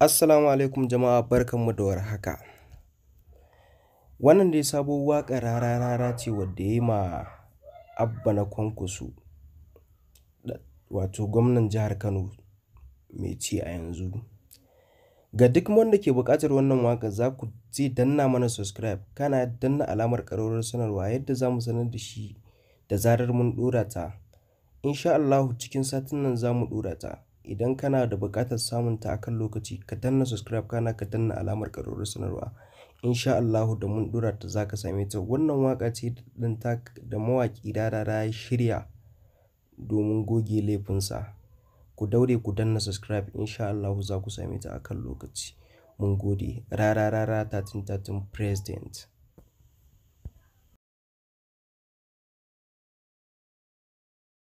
Assalamu alaikum jama'a, barkanmu da warhaka. Wannan dai sabuwar waƙar Rara Rara ce wadda ya yi ma Abba na Kwankwaso, wato gwamnan jihar Kano mai ci a yanzu. Ga duk wanda ke buƙatar wannan waƙar, za ku zai danna mana subscribe, kana danna alamar ƙararrawar sanarwa yadda za mu sanar da shi da zarar mun ɗora ta. Insha Allahu cikin satin nan za mu ɗora ta. Idan kana da buƙatar samun ta akan lokaci, ka danna subscribe kana ka danna alamar ƙararrawar sanarwa. Insha Allahu da mun ɗora ta za ka same ta. Wannan waƙa ce da mawaƙi Rarara ya shirya domin goge laifinsa. Ku daure ku danna subscribe, insha Allahu za ku same ta akan lokaci. Mun gode. Rara Rara 1313 President.